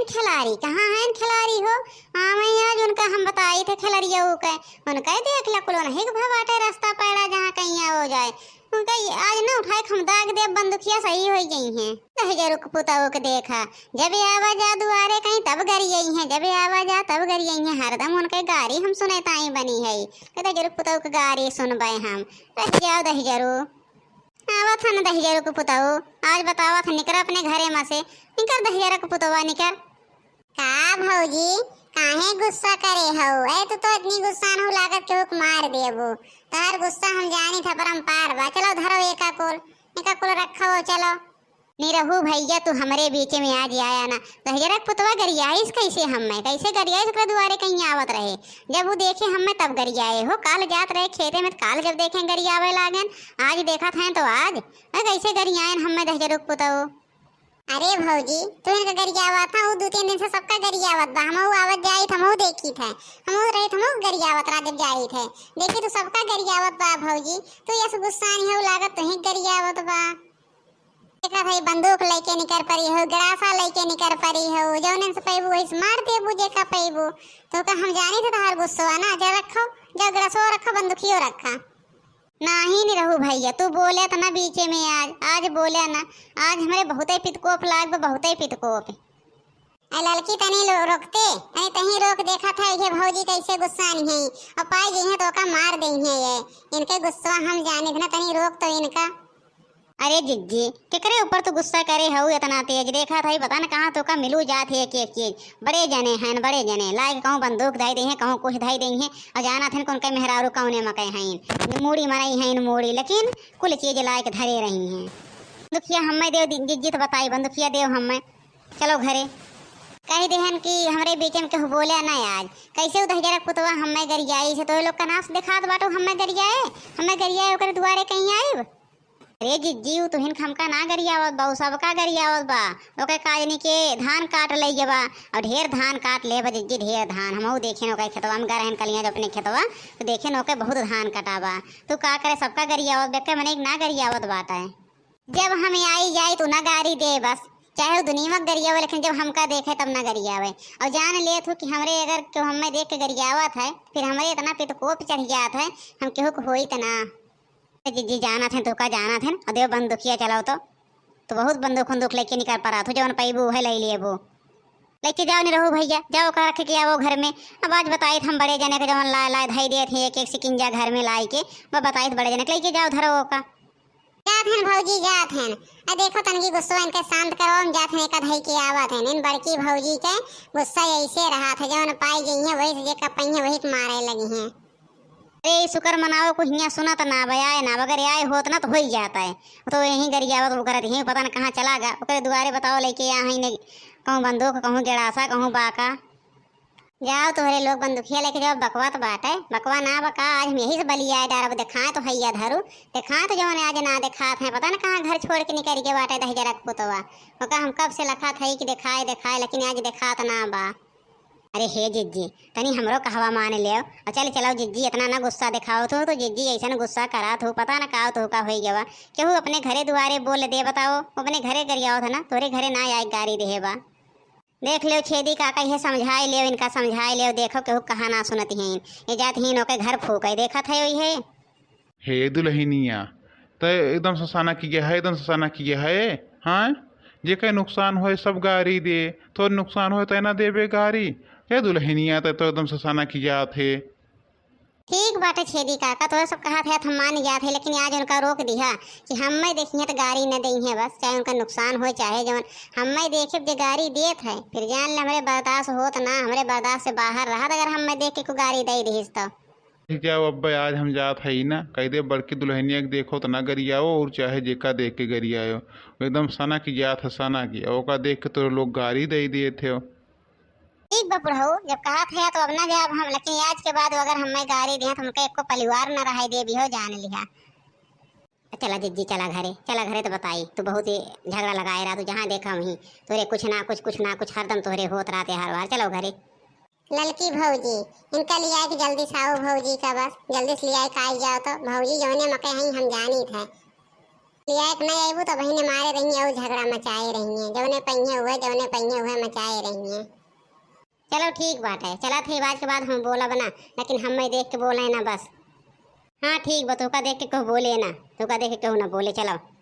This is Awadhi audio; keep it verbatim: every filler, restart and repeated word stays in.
खिलाड़ी कहाँ हैं खिलाड़ी हो? हाँ, मैं आज उनका हम बताई थे खिलरियऊ के, उनका ही देख ला कुलो नहीं के भवाटे रास्ता पैड़ा जहाँ कहीं हो जाए। उनका ये आज न उठाए के हम दाग देब बंदुखिया सही होइ गई हैं। दहिजरुक पुतऊ के देखा, जब आवा जा दुआरे कहीं तब गरियई हैं, जब आवा जा तब गरियई हैं, हरदम उनके गारी हम सुने ताई बनी है। के दहिजरुक पुतऊ के गारी सुनबे हम। रह जाओ दहिजरू। आवत हन दहिजरुक पुतऊ, आज बतावत हन निकर अपने घरे में से, निकर दहिजरुक पुतवा निकर। का भौजी, काहे गुस्सा करे हऊ? ए, तू तो इतनी गुस्सा न हो, लागत केहू के मार देबू। तोहर गुस्सा हम जानी था परम्पार बा। चलो धरो एका कुल, एका कुल रखो, चलो। निरहू भैया, तू हमरे बीचे में आज आया ना। दहिजरक पुतवा गरियाइस कैसे हम्मे, कैसे गरियाइस? ओकरे दुआरे कहीं आवत रहे, जब वो देखे हम्मे तब गरियाए हो। काल जात रहे खेते में, काल जब देखे गरियावे लागेन, आज देखत हैं तो आज। अ, कैसे गरियाएन हम्मे दहिजरुक पुतऊ? अरे भौजी, तू इनका गरियावत ह, उ दू तीन दिन से सबका गरियावत बा। हमहू आवत जाइत, हमहू देखित है, हमहू रहित, हमहू गरियावत रहा जब जाइत है। देखी तू सबका गरियावत बा भौजी, तू यस गुस्सा नहीं हो लागत, तुही गरियावत बा। देखा भाई, बंदूक लेके निकर पड़ी हो, गड़ासा लेके निकर पड़ी हो, जौन इनसे पैबू वही से मार देबू जेका पैबू। तो का हम जानी थे तोहार गुस्सा ना, जा रखो, जा गड़ासो रखो, बंदूकियो रखा। नाही निरहू भैया, तू बोले त ना बीचे में आज, आज बोले ना, आज हमरे बहुते पितकोप लाग बा, बहुते पितकोप। ए ललकी तनी लो-, रोकते, अरे तहीं रोक देखत है, ये भौजी कैसे गुस्सा नहीं है, और पाई गई है तो का मार दई है ये, इनके गुस्सा हम जाने थे ना, तनी रोक तो इनका। अरे जिज्जी, केकरे ऊपर तू गुस्सा करे हऊ इतना तेज? देखा था, पता न कहाँ तो का मिलू जात है एक एक चीज। बड़े जने हैं, बड़े जने। लाइके कहूँ बंदूक धई दे हैं, कहूँ कुछ धई दे हैं, और जाना थे उनके मेहरारू कौने मके हैं। मूड़ी मरई हैं मूड़ी, लेकिन कुल चीज लाइके धरे रही हैं। बंदुखिया हमें देव दि-, जिज्जी तो बताई, बंदुखिया देव हमें। चलो घरे। कह देहन कि हमरे बीच में केहू बोले ना आज। कैसे उ दहिजरक पुतवा हमें गरियाई से, तो लोग का नाश दिखात बाटो हमें गरियाए, हमें गरियाए ओकरे दुआरे कहीं आइब। अरे जिज्जी, उ तुहिन हमका ना गरियावत बा, उ सबका गरियावत बा। ओके काजनी के धान काट ले बा, और ढेर धान काट ले बा जिज्जी, ढेर धान। हमहू देखेन ओके खेतवा में गए रहन कलिया जो अपने खेतवा, तो देखेन ओके बहुत धान कटाबा। तू का करे, सबका गरियावत, बेके मने एक ना गरियावत बाटे। जब हम आई जाई तो ना गारी दे बस, चाहे उ दुनिया में गरियावे, लेकिन जब हमका देखे तब ना गरियावे। और जान लेत हो कि हमरे अगर केहू हमें देख के गरियावत है, फिर हमरे इतना पितकोप चढ़ जात है, हम केहू को होई त ना। ए जिज्जी, जानत हैं, तोका जानत हैं, और देव बंदूकिया चलाओ तो, तो बहुत बंदूक उंदूक लेके निकर पड़ा, तू जवन पैबू उहे ले लेबू। लेके जाओ निरहू भैया, जाओ ओका रख के आवो घर में। अब आज बताइत हम बड़े जने के जवन लाए लाए धई देत हैं एक एक सिकिंजा घर में लाई के, वो बताइत बड़े जने के लेके जाओ धरो ओका। जात हन भौजी, जात हन। आ देखो तनकी गुस्सा इनके शांत करो, हम जात हन एका धई के आवत हन। इन बड़की भौजी के गुस्सा ऐसे रहा था, जवन पाई गई है वही से जेका पई है वही के मारे लगी हैं। अरे, ई शुक्र मनाओ, कुछ हियाँ सुनत ना बा, आए ना, अगर आए होत ना तो होई जात है। तो यहीं गरियावत वो करत, यहीं पता न कहाँ चला गा। ओकरे दुआरे बताओ, लेके आ हई ने, कहूँ बंदूक, कहूँ गेड़ासा, कहूँ बाका। जाओ, तोहरे लोग बंदूकिया लेके जाओ, बकवा तो बाटे, बकवा ना बका, आज हम यही से बलियाए डारब, देखाए तो हैया धरू, देखाए तो जवन आज ना देखात है, पता न कहाँ घर छोड़ के निकल के बाटे दहिजरक पुतवा। ओका हम कब से लखा था कि देखाए, देखाए, लेकिन आज देखात ना बा। अरे हे जिज्जी, तनी हमरो कहवा मान लेव। और चल चलाओ जिज्जी, इतना ना गुस्सा दिखाओ तू, तो जिज्जी ऐसन गुस्सा करा तू, पता ना का तू का होई गवा। केहू अपने घरे दुआरे बोल दे, बताओ, अपने घरे गरियाओ था ना, तोरे घरे ना आए गारी देहे बा। देख लेव छेदी काका, इहे समझाए लेव, इनका समझाए लेव, देखो केहू कहा ना सुनत हैं। ये जात ही ओके घर फूके, देखत है वही है। हे दुलहिनिया, तै एकदम ससाना किया है, एकदम ससाना किया है, हाँ? जेके नुकसान होए सब गारी दे, तोर नुकसान होए तै ना देबे गारी। हे दुलहिनिया, तै तो एकदम ससाना की जात है। ठीक बाटे छेदी काका, तोरा सब कहत है हम मान जात है, लेकिन आज उनका रोक दिहा कि हमें देखिए तो गारी न दई है बस, चाहे उनका नुकसान होए चाहे जवन। हमें देखे जे गारी देत है, फिर जान ले हमरे बर्दाश्त होत ना, हमरे बर्दाश्त से बाहर रहत अगर हमें देख के को गारी दे दिहिस तो। जाओ अब्बे, आज हम जात हई ना, कह दे बड़की दुलहिनिया के देखो त ना गरियाओ, और चाहे जेका देख के गरियाओ, एकदम सना की जात है, सना की, और ओका देख के तोरे लोग गारी दे दिए थे। ठीक बा बुढ़ऊ, जब कहत है तो अब ना जाब हम, लेकिन आज के बाद अगर हमें गारी दिया तो हमके एको परिवार ना रहाई देबी हो, जान लिहा। चला जिज्जी, चला घरे, चला घरे तो बताई, तू बहुत ही झगड़ा लगाए रहा, तू जहाँ देखा वहीं तोरे कुछ ना कुछ, कुछ ना कुछ हरदम तोरे होत रहते हर बार। चलो घरे। ललकी भौजी, इनका लिया के जल्दी साहू भौजी का बस, जल्दी से लिया के आई जाओ तो। भौजी जौने मके हैं हम जानी थे। लियाए के नहीं अइबू तो बहिने मारे रही है, झगड़ा मचाए रही है, जौने पहिए हुए, जौने पहिए हुए मचाए रही है। चलो ठीक बाटे, चला थे, आज के बाद हम बोलब ना, लेकिन हमें देख के बोले ना बस। हाँ ठीक बा, तोका देख के कहू बोले ना, तोका देख के कहू ना बोले, चलो।